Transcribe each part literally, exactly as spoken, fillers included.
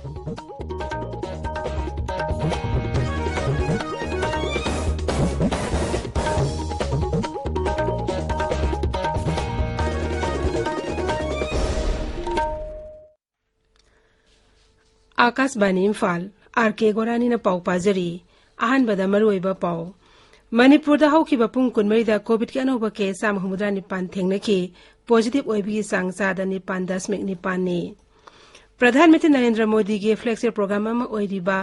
ꯑꯥꯀꯥꯁꯕꯥꯅꯤ Imphal, R ꯀꯦ ꯒꯣꯔꯥꯅꯤꯅ ꯄꯥꯎ ꯄꯥꯖꯔꯤ꯫ ꯑꯍꯥꯟꯕꯗ ꯃꯔꯨꯑꯣꯏꯕ ꯄꯥꯎ꯫ ꯃꯅꯤꯄꯨꯔꯗ ꯍꯧꯈꯤꯕ ꯄꯨꯡ ꯀꯨꯟꯃꯔꯤꯗ ꯀꯣꯚꯤꯗꯀꯤ ꯑꯅꯧꯕ ꯀꯦꯁ ꯆꯥꯝꯃ ꯍꯨꯝꯐꯨꯇꯔꯥ ꯅꯤꯄꯥꯟ ꯊꯦꯡꯅꯈꯤ꯫ ꯄꯣꯖꯤꯇꯤꯚ ꯑꯣꯏꯕꯒꯤ ꯆꯥꯡ ꯆꯥꯗ ꯅꯤꯄꯥꯟ ꯗꯁꯃꯤꯛ ꯅꯤꯄꯥꯟꯅꯤ꯫ ꯄ꯭ꯔꯙꯥꯟ ꯃꯟꯇ꯭ꯔꯤ ꯅꯔꯦꯟꯗ꯭ꯔ ꯃꯣꯗꯤꯒꯤ ꯐ꯭ꯂꯦꯒꯁꯤꯞ ꯄ꯭ꯔꯣꯒ꯭ꯔꯥꯝ ꯑꯃ ꯑꯣꯏꯔꯤꯕ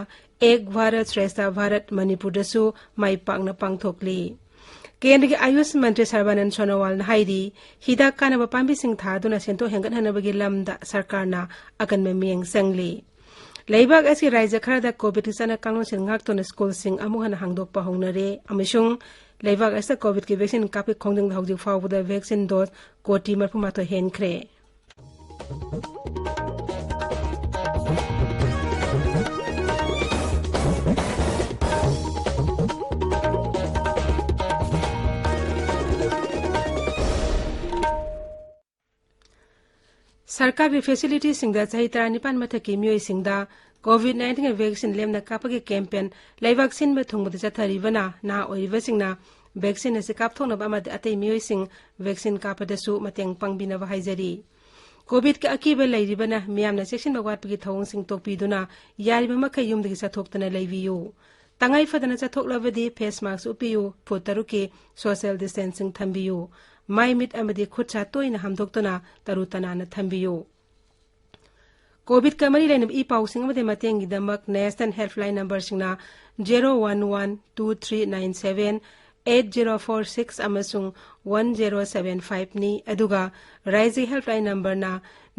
ꯑꯦꯛ ꯚꯥꯔꯠ ꯁ꯭ꯔꯦꯁꯊ ꯚꯥꯔꯠ ꯃꯅꯤꯄꯨꯔꯗꯁꯨ ꯃꯥꯏ ꯄꯥꯛꯅ ꯄꯥꯡꯊꯣꯛꯂꯤ꯫ ꯀꯦꯟꯗ꯭ꯔꯒꯤ ꯑꯌꯨꯁ ꯃꯟꯇ꯭ꯔꯤ ꯁꯔꯕꯥꯅꯟꯗ ꯁꯣꯅꯣꯋꯥꯜꯅ ꯍꯥꯏꯔꯤ, ꯍꯤꯗꯥꯛ ꯀꯥꯟꯅꯕ ꯄꯥꯝꯕꯤꯁꯤꯡ ꯊꯥꯗꯨꯅ ꯁꯦꯟꯊꯣꯛ ꯍꯦꯟꯒꯠꯍꯟꯅꯕꯒꯤ ꯂꯝꯗ ꯁꯔꯀꯥꯔꯅ ꯑꯀꯟꯕ ꯃꯤꯠꯌꯦꯡ ꯆꯪꯂꯤ꯫ ꯂꯩꯕꯥꯛ ꯑꯁꯤꯒꯤ ꯔꯥꯖ꯭ꯌ ꯈꯔꯗ ꯀꯣꯚꯤꯗꯀꯤ ꯆꯠꯅ ꯀꯥꯡꯂꯣꯟꯁꯤꯡ ꯉꯥꯛꯇꯨꯅ ꯁ꯭ꯀꯨꯜꯁꯤꯡ ꯑꯃꯨꯛ ꯍꯟꯅ ꯍꯥꯡꯗꯣꯛꯄ ꯍꯧꯅꯔꯦ ꯑꯃꯁꯨꯡ ꯂꯩꯕꯥꯛ ꯑꯁꯤꯗ ꯀꯣꯚꯤꯗꯀꯤ ꯚꯦꯛꯁꯤꯟ ꯀꯥꯞꯄꯒꯤ ꯈꯣꯡꯖꯪꯗ ꯍꯧꯖꯤꯛ ꯐꯥꯎꯕꯗ ꯚꯦꯛꯁꯤꯟ ꯗꯣꯖ ꯀꯣꯇꯤ ꯃꯔꯤꯐꯨꯃꯥꯊꯣꯏ ꯍꯦꯟꯈ꯭ꯔꯦ꯫ ꯁꯔꯀꯥꯔꯒꯤ ꯐꯦꯁꯤꯂꯤꯇꯤꯁꯤꯡꯗ ꯆꯍꯤ ꯇꯔꯥꯅꯤꯄꯥꯟ ꯃꯊꯛꯀꯤ ꯃꯤꯑꯣꯏꯁꯤꯡꯗ ꯀꯣꯚꯤꯗ ꯅꯥꯏꯟꯇꯤꯟꯒꯤ ꯚꯦꯛꯁꯤꯟ ꯂꯦꯝꯅ ꯀꯥꯞꯄꯒꯤ ꯀꯦꯝꯄꯦꯟ ꯂꯩꯕꯥꯛ ꯁꯤꯟꯕ ꯊꯨꯡꯕꯗ ꯆꯠꯊꯔꯤꯕꯅ ꯅꯍꯥ ꯑꯣꯏꯔꯤꯕꯁꯤꯡꯅ ꯚꯦꯛꯁꯤꯟ ꯑꯁꯤ ꯀꯥꯞꯊꯣꯛꯅꯕ ꯑꯃꯗꯤ ꯑꯇꯩ ꯃꯤꯑꯣꯏꯁꯤꯡ ꯚꯦꯛꯁꯤꯟ ꯀꯥꯞꯄꯗꯁꯨ ꯃꯇꯦꯡ ꯄꯥꯡꯕꯤꯅꯕ ꯍꯥꯏꯖꯔꯤ꯫ ꯀꯣꯚꯤꯗꯀꯤ ꯑꯀꯤꯕ ꯂꯩꯔꯤꯕꯅ ꯃꯤꯌꯥꯝꯅ ꯆꯦꯛꯁꯤꯟꯕ ꯋꯥꯠꯄꯒꯤ ꯊꯧꯑꯣꯡꯁꯤꯡ ꯇꯣꯛꯄꯤꯗꯨꯅ ꯌꯥꯔꯤꯕ ꯃꯈꯩ ꯌꯨꯝꯗꯒꯤ ꯆꯠꯊꯣꯛꯇꯅ ꯂꯩꯕꯤꯌꯨ꯫ ꯇꯉꯥꯏ ꯐꯗꯅ ꯆꯠꯊꯣꯛꯂꯕꯗꯤ ꯐꯦꯁ ꯃꯥꯁꯛ ꯎꯞꯄꯤꯌꯨ, ꯐꯨꯠ ꯇꯔꯨꯛꯀꯤ ꯁꯣꯁꯤꯌꯦꯜ ꯗꯤꯁꯇꯦꯟꯁꯤꯡ ꯊꯝꯕꯤꯌꯨ, ꯃꯥꯏ ꯃꯤꯠ ꯑꯃꯗꯤ ꯈꯨꯠ ꯁꯥ ꯇꯣꯏꯅ ꯍꯥꯝꯗꯣꯛꯇꯨꯅ ꯇꯔꯨ ꯇꯅꯥꯟꯅ ꯊꯝꯕꯤꯌꯨ꯫ ꯀꯣꯚꯤꯗꯀ ꯃꯔꯤ ꯂꯩꯅꯕ ꯏ ꯄꯥꯎꯁꯤꯡ ꯑꯃꯗꯤ ꯃꯇꯦꯡꯒꯤꯗꯃꯛ ꯅꯦꯁꯅꯦꯜ ꯍꯦꯜꯞꯂꯥꯏꯟ ꯅꯝꯕꯔꯁꯤꯡꯅ zero one one two three nine seven, eight zero four six ꯑꯃꯁꯨꯡ ꯋꯥꯟ ꯖꯦꯔꯣ ꯁꯚꯦꯟ ꯐꯥꯏꯚꯅꯤ, ꯑꯗꯨꯒ ꯔꯥꯏꯖꯤꯡ ꯍꯦꯜꯞꯂꯥꯏꯟ ꯅꯝꯕꯔꯅ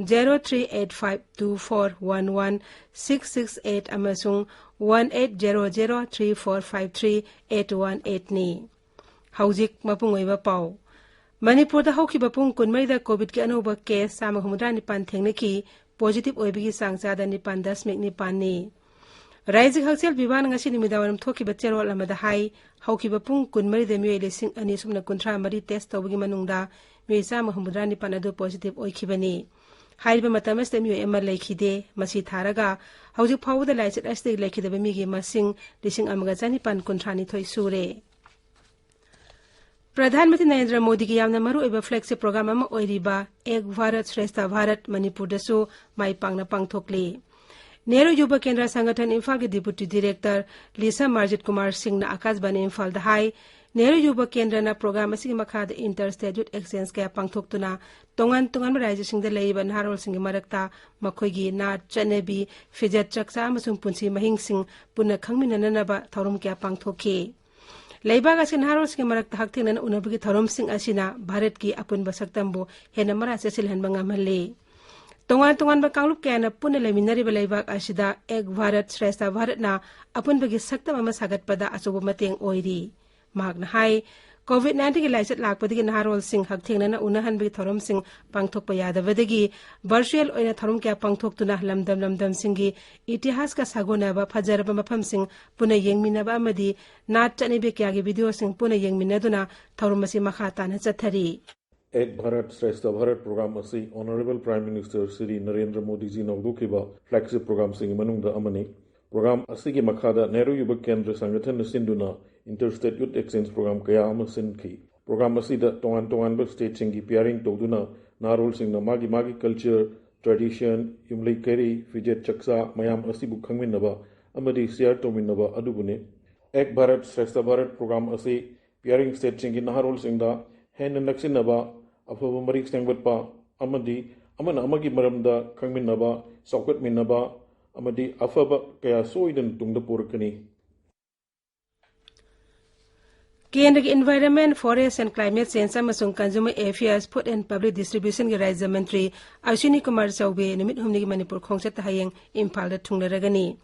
zero three eight five two four one one six six eight ꯑꯃꯁꯨꯡ one eight zero zero three four five three eight one ꯑꯩꯠꯅꯤ꯫ ꯍꯧꯖꯤꯛ ꯃꯄꯨꯡ ꯑꯣꯏꯕ ꯄꯥꯎ꯫ ꯃꯅꯤꯄꯨꯔꯗ ꯍꯧꯈꯤꯕ ꯄꯨꯡ ꯀꯨꯟꯃꯔꯤꯗ ꯀꯣꯚꯤꯗꯀꯤ ꯑꯅꯧꯕ ꯀꯦꯁ ꯆꯥꯝꯃ ꯍꯨꯝꯐꯨꯇꯔꯥ ꯅꯤꯄꯥꯟ ꯊꯦꯡꯅꯈꯤ꯫ ꯄꯣꯖꯤꯇꯤꯚ ꯑꯣꯏꯕꯒꯤ ꯆꯥꯡ ꯆꯥꯗ ꯅꯤꯄꯥꯟ ꯗꯁꯃꯤꯛ ꯅꯤꯄꯥꯟꯅꯤ꯫ ꯔꯥꯏꯖꯤꯛ ꯍꯛꯁꯦꯜ ꯕꯤꯚꯥꯒꯅ ꯉꯁꯤ ꯅꯨꯃꯤꯗꯥꯡꯋꯥꯏꯔꯝ ꯊꯣꯛꯈꯤꯕ ꯆꯦꯔꯣꯜ ꯑꯃꯗ ꯍꯥꯏ, ꯍꯧꯈꯤꯕ ꯄꯨꯡ ꯀꯨꯟꯃꯔꯤꯗ ꯃꯤꯑꯣꯏ ꯂꯤꯁꯤꯡ ꯑꯅꯤ ꯁꯨꯞꯅ ꯀꯨꯟꯊ꯭ꯔꯥ ꯃꯔꯤ ꯇꯦꯁ ꯇꯧꯕꯒꯤ ꯃꯅꯨꯡꯗ ꯃꯤꯑꯣꯏ ꯆꯥꯝꯃ ꯍꯨꯝꯐꯨꯇꯔꯥ ꯅꯤꯄꯥꯟ ꯑꯗꯨ ꯄꯣꯖꯤꯇꯤꯚ ꯑꯣꯏꯈꯤꯕꯅꯤ꯫ ꯍꯥꯏꯔꯤꯕ ꯃꯇꯝ ꯑꯁꯤꯗ ꯃꯤꯑꯣꯏ ꯑꯃ ꯂꯩꯈꯤꯗꯦ꯫ ꯃꯁꯤ ꯊꯥꯔꯒ ꯍꯧꯖꯤꯛ ꯐꯥꯎꯕꯗ ꯂꯥꯏꯆꯠ ꯑꯁꯤꯗꯒꯤ ꯂꯩꯈꯤꯗꯕ ꯃꯤꯒꯤ ꯃꯁꯤꯡ ꯂꯤꯁꯤꯡ ꯑꯃꯒ ꯆꯅꯤꯄꯥꯟ ꯀꯨꯟꯊ꯭ꯔꯥꯅꯤꯊꯣꯏ ꯁꯨꯔꯦ꯫ ꯄ꯭ꯔꯙꯥꯟ ꯃꯟꯇ꯭ꯔꯤ ꯅꯔꯦꯟꯗ꯭ꯔ ꯃꯣꯗꯤꯒꯤ ꯌꯥꯝꯅ ꯃꯔꯨꯑꯣꯏꯕ flagship program ꯑꯃ ꯑꯣꯏꯔꯤꯕ ꯑꯦꯛ ꯚꯥꯔꯠ ꯁ꯭ꯔꯦꯁꯊ ꯚꯥꯔꯠ ꯃꯅꯤꯄꯨꯔꯗꯁꯨ ꯃꯥꯏ ꯄꯥꯛꯅ ꯄꯥꯡꯊꯣꯛꯂꯤ꯫ ꯅꯦꯍꯔꯨ ꯌꯨꯕ ꯀꯦꯟꯗ꯭ꯔ ꯁꯪꯒꯊꯟ ꯏꯝꯐꯥꯜꯒꯤ deputy director Lisa Marjit Kumar ꯁꯤꯡꯅ ꯑꯀꯥꯁꯕꯥꯅꯤ ꯏꯝꯐꯥꯜꯗ ꯍꯥꯏ, ꯅꯦꯍꯔꯨ ꯌꯨꯕ ꯀꯦꯟꯗ꯭ꯔꯅ program ꯑꯁꯤꯒꯤ ꯃꯈꯥꯗ inter state youth exchange ꯀꯌꯥ ꯄꯥꯡꯊꯣꯛꯇꯨꯅ ꯇꯣꯉꯥꯟ ꯇꯣꯉꯥꯟꯕ ꯔꯥꯖ꯭ꯌꯁꯤꯡꯗ ꯂꯩꯔꯤꯕ ꯅꯍꯥꯔꯣꯜꯁꯤꯡꯒꯤ ꯃꯔꯛꯇ ꯃꯈꯣꯏꯒꯤ ꯅꯥꯠ, ꯆꯠꯅꯕꯤ, ꯐꯤꯖꯦꯠ ꯆꯥꯛꯆꯥ ꯑꯃꯁꯨꯡ ꯄꯨꯟꯁꯤ ꯃꯍꯤꯡꯁꯤꯡ ꯄꯨꯟꯅ ꯈꯪꯃꯤꯟꯅꯅꯅꯕ ꯊꯧꯔꯝ ꯀꯌꯥ ꯄꯥꯡꯊꯣꯛꯈꯤ꯫ ꯂꯩꯕꯥꯛ ꯑꯁꯤꯒꯤ ꯅꯍꯥꯔꯣꯜꯁꯤꯡꯒꯤ ꯃꯔꯛꯇ ꯍꯛꯊꯦꯡꯅꯅ ꯎꯅꯕꯒꯤ ꯊꯧꯔꯝꯁꯤꯡ ꯑꯁꯤꯅ ꯚꯥꯔꯠꯀꯤ ꯑꯄꯨꯟꯕ ꯁꯛꯇꯝꯕꯨ ꯍꯦꯟꯅ ꯃꯔꯥ ꯆꯦꯠꯁꯤꯜꯍꯟꯕ ꯉꯝꯍꯜꯂꯤ꯫ ꯇꯣꯉꯥꯟ ꯇꯣꯉꯥꯟꯕ ꯀꯥꯡꯂꯨꯞ ꯀꯌꯥꯅ ꯄꯨꯟꯅ ꯂꯩꯃꯤꯟꯅꯔꯤꯕ ꯂꯩꯕꯥꯛ ꯑꯁꯤꯗ ꯑꯦꯛ ꯚꯥꯔꯠ ꯁ꯭ꯔꯦꯁꯊ ꯚꯥꯔꯠꯅ ꯑꯄꯨꯟꯕꯒꯤ ꯁꯛꯇꯝ ꯑꯃ ꯁꯥꯒꯠꯄꯗ ꯑꯆꯧꯕ ꯃꯇꯦꯡ ꯑꯣꯏꯔꯤ꯫ ꯃꯍꯥꯛꯅ ꯍꯥꯏ, COVID nineteen ꯒꯤ ꯂꯥꯏꯆꯠ ꯂꯥꯛꯄꯗꯒꯤ ꯅꯍꯥꯔꯣꯜꯁꯤꯡ ꯍꯛꯊꯦꯡꯅꯅ ꯎꯅꯍꯟꯕꯒꯤ ꯊꯧꯔꯝꯁꯤꯡ ꯄꯥꯡꯊꯣꯛꯄ ꯌꯥꯗꯕꯗꯒꯤ virtual ꯑꯣꯏꯅ ꯊꯧꯔꯝ ꯀꯌꯥ ꯄꯥꯡꯊꯣꯛꯇꯨꯅ ꯂꯝꯗꯝ ꯂꯝꯗꯝꯁꯤꯡꯒꯤ ꯏꯇꯤꯍꯥꯁꯀ ꯁꯥꯒꯣꯟꯅꯕ ꯐꯖꯔꯕ ꯃꯐꯝꯁꯤꯡ ꯄꯨꯟꯅ ꯌꯦꯡꯃꯤꯟꯅꯕ ꯑꯃꯗꯤ ꯅꯥꯠ ꯆꯠꯅꯕꯤ ꯀꯌꯥꯒꯤ videoꯁꯤꯡ ꯄꯨꯟꯅ ꯌꯦꯡꯃꯤꯟꯅꯗꯨꯅ ꯊꯧꯔꯝ ꯑꯁꯤ ꯃꯈꯥ ꯇꯥꯅ ꯆꯠꯊꯔꯤ꯫ ꯑꯦꯛ ꯚꯥꯔꯠ ꯁ꯭ꯔꯦꯁꯊ ꯚꯥꯔꯠ program ꯑꯁꯤ Honourable Prime Minister Shri Narendra ꯃꯣꯗꯤꯖꯤꯅ ꯍꯧꯗꯣꯛꯈꯤꯕ flagship programꯁꯤꯡꯒꯤ ꯃꯅꯨꯡꯗ ꯑꯃꯅꯤ꯫ Program ꯑꯁꯤꯒꯤ ꯃꯈꯥꯗ ꯅꯦꯍꯔꯨ ꯌꯨꯕ ꯀꯦꯟꯗ꯭ꯔ ꯁꯪꯒꯊꯟꯅ ꯁꯤꯟꯗꯨꯅ inter state youth exchange program ꯀꯌꯥ ꯑꯃ ꯁꯤꯟꯈꯤ꯫ Program ꯑꯁꯤꯗ ꯇꯣꯉꯥꯟ ꯇꯣꯉꯥꯟꯕ stateꯁꯤꯡꯒꯤ pairing ꯇꯧꯗꯨꯅ ꯅꯍꯥꯔꯣꯜꯁꯤꯡꯅ ꯃꯥꯒꯤ ꯃꯥꯒꯤ culture, tradition, ꯌꯨꯝꯂꯩ ꯀꯩꯔꯩ, ꯐꯤꯖꯦꯠ ꯆꯥꯛꯆꯥ ꯃꯌꯥꯝ ꯑꯁꯤꯕꯨ ꯈꯪꯃꯤꯟꯅꯕ ꯑꯃꯗꯤ share ꯇꯧꯃꯤꯟꯅꯕ ꯑꯗꯨꯕꯨꯅꯤ꯫ ꯑꯦꯛ ꯚꯥꯔꯠ ꯁ꯭ꯔꯦꯁꯊ ꯚꯥꯔꯠ program ꯑꯁꯤ pairing stateꯁꯤꯡꯒꯤ ꯅꯍꯥꯔꯣꯜꯁꯤꯡꯗ ꯍꯦꯟꯅ ꯅꯛꯁꯤꯟꯅꯕ, ꯑꯐꯕ ꯃꯔꯤ ꯁꯦꯝꯒꯠꯄ ꯑꯃꯗꯤ ꯑꯃꯅ ꯑꯃꯒꯤ ꯃꯔꯝꯗ ꯈꯪꯃꯤꯟꯅꯕ, ꯆꯥꯎꯈꯠꯃꯤꯟꯅꯕ ꯑꯃꯗꯤ ꯑꯐꯕ ꯀꯌꯥ ꯁꯣꯏꯗꯅ ꯇꯨꯡꯗ ꯄꯨꯔꯛꯀꯅꯤ꯫ ꯀꯦꯟꯗ꯭ꯔꯒꯤ Environment, Forest and Climate Change ꯑꯃꯁꯨꯡ Consumer Affairs, Food and Public Distributionꯒꯤ ꯔꯥꯖ꯭ꯌ ꯃꯟꯇ꯭ꯔꯤ ꯑꯁ꯭ꯋꯤꯅꯤ ꯀꯨꯃꯥꯔ ꯆꯧꯕꯦ ꯅꯨꯃꯤꯠ ꯍꯨꯝꯅꯤꯒꯤ ꯃꯅꯤꯄꯨꯔ ꯈꯣꯡꯆꯠꯇ ꯍꯌꯦꯡ ꯏꯝꯐꯥꯜꯗ ꯊꯨꯡꯂꯔꯒꯅꯤ꯫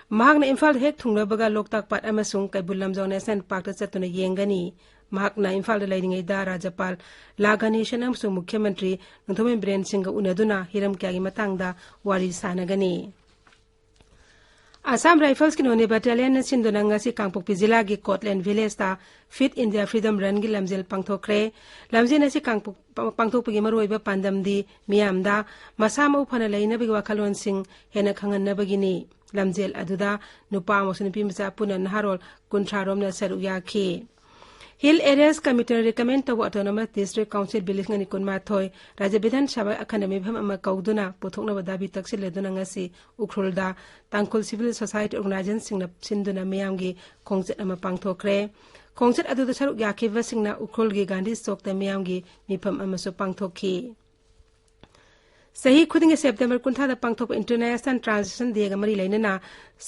ꯃꯍꯥꯛꯅ ꯏꯝꯐꯥꯜꯗ ꯍꯦꯛ ꯊꯨꯡꯂꯕꯒ ꯂꯣꯛꯇꯥꯛ ꯄꯥꯠ ꯑꯃꯁꯨꯡ ꯀꯩꯕꯨꯜ ꯂꯝꯖꯥꯎ National Parkꯇ ꯆꯠꯇꯨꯅ ꯌꯦꯡꯒꯅꯤ꯫ ꯃꯍꯥꯛꯅ ꯏꯝꯐꯥꯜꯗ ꯂꯩꯔꯤꯉꯩꯗ ꯔꯥꯖ꯭ꯌꯄꯥꯜ ꯂꯥ ꯒꯅꯦꯁꯟ ꯑꯃꯁꯨꯡ ꯃꯨꯈ꯭ꯌ ꯃꯟꯇ꯭ꯔꯤ ꯅꯣꯡꯊꯣꯝꯕꯝ ꯕꯤꯔꯦꯟ ꯁꯤꯡꯒ ꯎꯅꯗꯨꯅ ꯍꯤꯔꯝ ꯀꯌꯥꯒꯤ ꯃꯇꯥꯡꯗ ꯋꯥꯔꯤ ꯁꯥꯟꯅꯒꯅꯤ꯫ ꯑꯁꯥꯝ ꯔꯥꯏꯐꯜꯁꯀꯤ ꯅꯣꯅꯦ ꯕꯠꯇꯥꯂꯤꯌꯟꯅ ꯁꯤꯟꯗꯨꯅ ꯉꯁꯤ ꯀꯥꯡꯄꯣꯛꯄꯤ ꯖꯤꯂꯥꯒꯤ ꯀꯣꯠꯂꯦꯟ ꯚꯤꯂꯦꯖꯇ ꯐꯤꯠ ꯏꯟꯗꯤꯌꯥ ꯐ꯭ꯔꯤꯗꯝ ꯔꯟꯒꯤ ꯂꯝꯖꯦꯜ ꯄꯥꯡꯊꯣꯛꯈ꯭ꯔꯦ꯫ ꯂꯝꯖꯦꯜ ꯑꯁꯤ ꯀꯥꯡꯄꯣꯛ-, ꯄꯥꯡꯊꯣꯛꯄꯒꯤ ꯃꯔꯨꯑꯣꯏꯕ ꯄꯥꯟꯗꯝꯗꯤ ꯃꯤꯌꯥꯝꯗ ꯃꯁꯥ ꯃꯎ ꯐꯅ ꯂꯩꯅꯕꯒꯤ ꯋꯥꯈꯜꯂꯣꯟꯁꯤꯡ ꯍꯦꯟꯅ ꯈꯪꯍꯟꯅꯕꯒꯤꯅꯤ꯫ ꯂꯝꯖꯦꯜ ꯑꯗꯨꯗ ꯅꯨꯄꯥ ꯑꯃꯁꯨꯡ ꯅꯨꯄꯤ ꯃꯆꯥ ꯄꯨꯟꯅ ꯅꯍꯥꯔꯣꯜ ꯀꯨꯟꯊ꯭ꯔꯥ ꯔꯣꯝꯅ ꯁꯔꯨꯛ ꯌꯥꯈꯤ꯫ ꯍꯤꯜ ꯑꯦꯔꯤꯌꯥꯁ ꯀꯃꯤꯇꯤꯅ ꯔꯤꯀꯃꯦꯟ ꯇꯧꯕ ꯑꯣꯇꯣꯅꯣꯃꯁ ꯗꯤꯁꯇ꯭ꯔꯤꯛ ꯀꯥꯎꯟꯁꯤꯜ ꯕꯤꯜ ꯂꯤꯁꯤꯡ ꯑꯅꯤ ꯀꯨꯟꯃꯥꯊꯣꯏ ꯔꯥꯖ꯭ꯌ ꯕꯤꯙꯥꯟ ꯁꯚꯥ ꯑꯈꯟꯅ ꯃꯤꯐꯝ ꯑꯃ ꯀꯧꯗꯨꯅ ꯄꯨꯊꯣꯛꯅꯕ ꯗꯥꯕꯤ ꯇꯛꯁꯤꯜꯂꯗꯨꯅ ꯉꯁꯤ ꯎꯈ꯭ꯔꯨꯜꯗ ꯇꯥꯡꯈꯨꯜ ꯁꯤꯚꯤꯜ ꯁꯣꯁꯥꯏꯇꯤ ꯑꯣꯔꯒꯅꯥꯏꯖꯦꯁꯟꯁꯤꯡꯅ ꯁꯤꯟꯗꯨꯅ ꯃꯤꯌꯥꯝꯒꯤ ꯈꯣꯡꯆꯠ ꯑꯃ ꯄꯥꯡꯊꯣꯛꯈ꯭ꯔꯦ꯫ ꯈꯣꯡꯆꯠ ꯑꯗꯨꯗ ꯁꯔꯨꯛ ꯌꯥꯈꯤꯕꯁꯤꯡꯅ ꯎꯈ꯭ꯔꯨꯜꯒꯤ ꯒꯥꯟꯙꯤ ꯆꯧꯛꯇ ꯃꯤꯌꯥꯝꯒꯤ ꯃꯤꯐꯝ ꯑꯃꯁꯨ ꯄꯥꯡꯊꯣꯛꯈꯤ꯫ ꯆꯍꯤ ꯈꯨꯗꯤꯡꯒꯤ ꯁꯦꯞꯇꯦꯝꯕꯔ ꯀꯨꯟꯊ꯭ꯔꯥꯗ ꯄꯥꯡꯊꯣꯛꯄ ꯏꯟꯇꯔꯅꯦꯁꯅꯦꯜ ꯇ꯭ꯔꯥꯟꯁꯂꯦꯁꯟ ꯗꯦꯒ ꯃꯔꯤ ꯂꯩꯅꯅ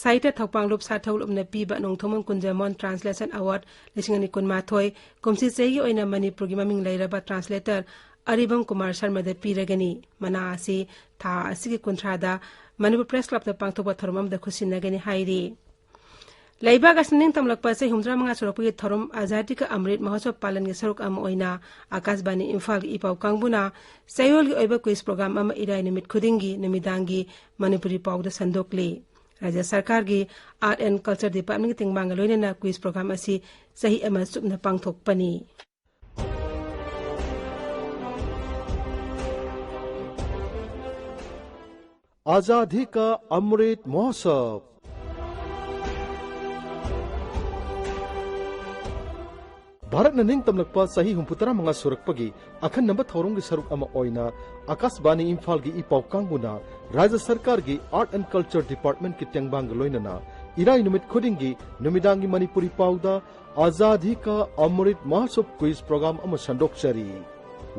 ꯁꯥꯍꯤꯇ꯭ꯌ ꯊꯧꯄꯥꯡꯂꯨꯞ ꯁꯥꯊꯧꯂꯨꯞꯅ ꯄꯤꯕ ꯅꯣꯡꯊꯣꯝꯕꯝ ꯀꯨꯟꯖꯃꯣꯍꯟ ꯇ꯭ꯔꯥꯟꯁꯂꯦꯁꯟ ꯑꯦꯋꯥꯔꯗ ꯂꯤꯁꯤꯡ ꯑꯅꯤ ꯀꯨꯟꯃꯥꯊꯣꯏ ꯀꯨꯝꯁꯤ ꯆꯍꯤꯒꯤ ꯑꯣꯏꯅ ꯃꯅꯤꯄꯨꯔꯒꯤ ꯃꯃꯤꯡ ꯂꯩꯔꯕ ꯇ꯭ꯔꯥꯟꯁꯂꯦꯇꯔ ꯑꯔꯤꯕꯝ ꯀꯨꯃꯥꯔ ꯁꯔꯃꯗ ꯄꯤꯔꯒꯅꯤ꯫ ꯃꯅꯥ ꯑꯁꯤ ꯊꯥ ꯑꯁꯤꯒꯤ ꯀꯨꯟꯊ꯭ꯔꯥꯗ ꯃꯅꯤꯄꯨꯔ ꯄ꯭ꯔꯦꯁ ꯀ꯭ꯂꯕꯇ ꯄꯥꯡꯊꯣꯛꯄ ꯊꯧꯔꯝ ꯑꯃꯗ ꯈꯨꯠꯁꯤꯟꯅꯒꯅꯤ ꯍꯥꯏꯔꯤ꯫ ꯂꯩꯕꯥꯛ ꯑꯁꯤꯅ ꯅꯤꯡꯇꯝꯂꯛꯄ ꯆꯍꯤ ꯍꯨꯝꯐꯨꯇꯔꯥ ꯃꯉꯥ ꯁꯨꯔꯛꯄꯒꯤ ꯊꯧꯔꯝ ꯑꯖꯥꯗꯤ ꯀꯥ ꯑꯃ꯭ꯔꯤꯠ ꯃꯍꯣꯠꯁꯕ ꯄꯥꯂꯟꯒꯤ ꯁꯔꯨꯛ ꯑꯃ ꯑꯣꯏꯅ ꯑꯀꯥꯁꯕꯥꯅꯤ ꯏꯝꯐꯥꯜꯒꯤ ꯏ ꯄꯥꯎ ꯀꯥꯡꯕꯨꯅ ꯆꯌꯣꯜꯒꯤ ꯑꯣꯏꯕ ꯀ꯭ꯋꯤꯖ ꯄ꯭ꯔꯣꯒ꯭ꯔꯥꯝ ꯑꯃ ꯏꯔꯥꯏ ꯅꯨꯃꯤꯠ ꯈꯨꯗꯤꯡꯒꯤ ꯅꯨꯃꯤꯗꯥꯡꯒꯤ ꯃꯅꯤꯄꯨꯔꯤ ꯄꯥꯎꯗ ꯁꯟꯗꯣꯛꯂꯤ꯫ ꯔꯥꯖ꯭ꯌ ꯁꯔꯀꯥꯔꯒꯤ ꯑꯥꯔꯠ ꯑꯦꯟ ꯀꯜꯆꯔ ꯗꯤꯄꯥꯔꯠꯃꯦꯟꯒꯤ ꯇꯦꯡꯕꯥꯡꯒ ꯂꯣꯏꯅꯅ ꯀ꯭ꯋꯤꯖ ꯄ꯭ꯔꯣꯒ꯭ꯔꯥꯝ ꯑꯁꯤ ꯆꯍꯤ ꯑꯃ ꯆꯨꯞꯅ ꯄꯥꯡꯊꯣꯛꯄꯅꯤ꯫ ꯑꯖꯥꯗꯤ ꯀꯥ ꯑꯃ꯭ꯔꯤꯠ ꯃꯍꯣꯠꯁꯕ꯫ ꯚꯥꯔꯠꯅ ꯅꯤꯡꯇꯝꯂꯛꯄ ꯆꯍꯤ ꯍꯨꯝꯐꯨꯇꯔꯥ ꯃꯉꯥ ꯁꯨꯔꯛꯄꯒꯤ ꯑꯈꯟꯅꯕ ꯊꯧꯔꯝꯒꯤ ꯁꯔꯨꯛ ꯑꯃ ꯑꯣꯏꯅ ꯑꯀꯥꯁꯕꯥꯅꯤ ꯏꯝꯐꯥꯜꯒꯤ ꯏ ꯄꯥꯎ ꯀꯥꯡꯕꯨꯅ ꯔꯥꯖ꯭ꯌ ꯁꯔꯀꯥꯔꯒꯤ ꯑꯥꯔꯠ ꯑꯦꯟ ꯀꯜꯆꯔ ꯗꯤꯄꯥꯔꯠꯃꯦꯟꯠꯀꯤ ꯇꯦꯡꯕꯥꯡꯒ ꯂꯣꯏꯅꯅ ꯏꯔꯥꯏ ꯅꯨꯃꯤꯠ ꯈꯨꯗꯤꯡꯒꯤ ꯅꯨꯃꯤꯗꯥꯡꯒꯤ ꯃꯅꯤꯄꯨꯔꯤ ꯄꯥꯎꯗ ꯑꯖꯥꯗꯤ ꯀꯥ ꯑꯃ꯭ꯔꯤꯠ ꯃꯍꯣꯠꯁꯕ ꯀ꯭ꯋꯤꯖ ꯄ꯭ꯔꯣꯒ꯭ꯔꯥꯝ ꯑꯃ ꯁꯟꯗꯣꯛꯆꯔꯤ꯫